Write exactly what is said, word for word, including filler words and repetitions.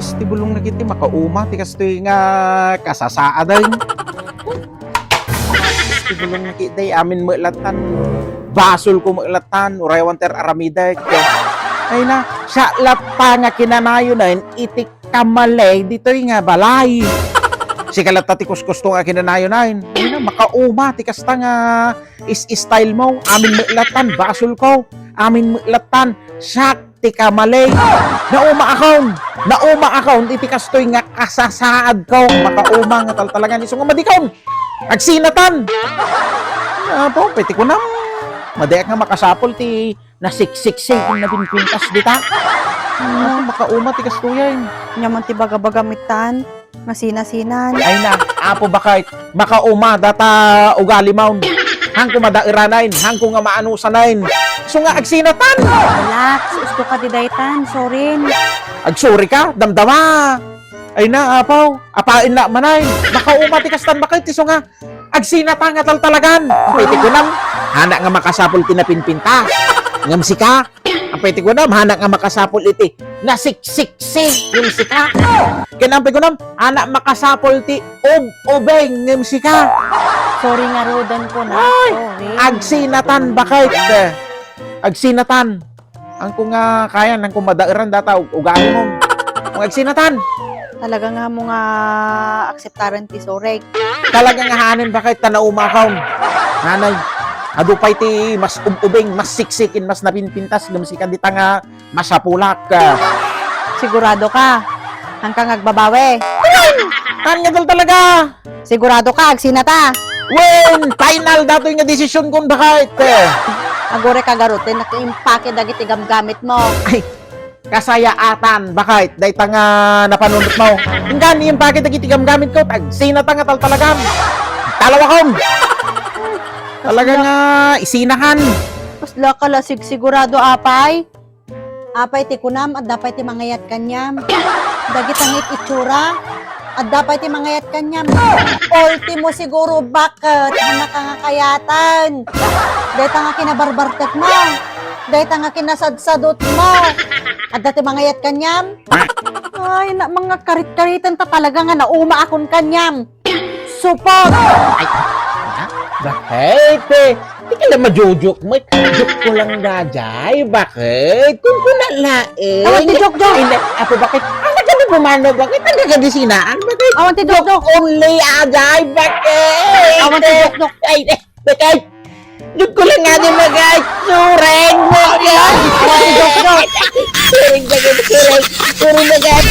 Ti bulong na kiti, makauma ti kastoy nga kasasaadan. Ti bulong na kiti, amin met lattan. Basolko met lattan, uray awan ti ar-aramidek. Ay na, siak latta nga kinanayonen iti kamaley ditoy nga balay. Sika latta ti kuskusto nga kinanayonen. Ay na, makauma ti kasta nga is-style mo. Amin met lattan, basolko. Amin met lattan, siak ti kamaley. Nauma akon! Nauma akon iti kastoy nga kasasaadko. Makauma nga taltalagan. Isu nga madikon! Agsinatan! Apo, pwede ko na. Madiak nga makasapol ti nasiksiksi nga napinpintas dita. Ah, makauma ti kastoy ay. Ania man ti bagabaga met tan. Masinasinan. Ay na, Apo, baket, makauma data ugali maon. Hanko madaeranayen, hanko nga maanusanen. Isu nga agsinatan. Relax, usto ka di daytan, sorry. Agsorry ka, damdama. Ay na, Apo, apain na manay. Makauma ti kastan, baket, isu nga agsinatan nga taltalagan. Apay ti kunam, hana nga makasapol ti napinpintas. Ngem sika, apay ti kunam, hana nga makasapol iti nasiksiksi ngem sika. Ken apay kunam, hana makasapol ti ub-ubeng ngem sika. Sorry nga rudan ko na. Ay, sorry. Agsinatan, baket. Agsinatan. Hanko nga kayan, hanko madaeran data ug-, ugali mo. Kung agsinatan. Talaga nga mo nga akseptaren ti sorry. Talaga nga hanen, baket, ta nauma akon. Nanay, adu pay ti mas ub-ubeng, mas siksiken, mas napinpintas ngem sika dita nga masapulak. Sigurado ka? Hanka nga agbabawi? Haan nga dal talaga. Sigurado ka, agsinata? Wen, final datoy nga desisyon kon, baket. Agure ka garud, tay nakiimpake dagiti gamgamit mo. Ay, kasayaatan, baket, dayta nga napanunot mo. Inggan, iimpake dagiti gamgamit ko, agsinata nga taltalagan. Talawakon. Talaga nga isinakan. Kasla ka la sigsigurado, apay? Apay ti kunam, adda pay ti mangayat kaniam. Dagita nga it-itsura, adda pay ti mangayat kaniam. Ultimo siguro, baket, hana ka nga kayatan. Dayta nga kinabarbartek mo. Dayta nga kinasadsadot mo. Adda ti mangayat kaniam. Ay, na, mga karit-karitan ta talaga nga nauma akon kaniam. Supot! Ay, ha? Baket? Di ka lang majojoke mo. Joke ko lang, dayjay. Baket? Kung kuna laeng. Awan ti joke, joke. Ay, na, apo, baket? Ano ka na pumano, baket? Ano ka di sinaan, baket? Awan ti joke, joke. Only, ajay, baket? Awan ti joke, joke. Ay, eh, baket? Joke ko lang nga din, baket. Sureng, baket. Awan ti joke, joke. Sureng, baket. Sureng. Sureng, baket.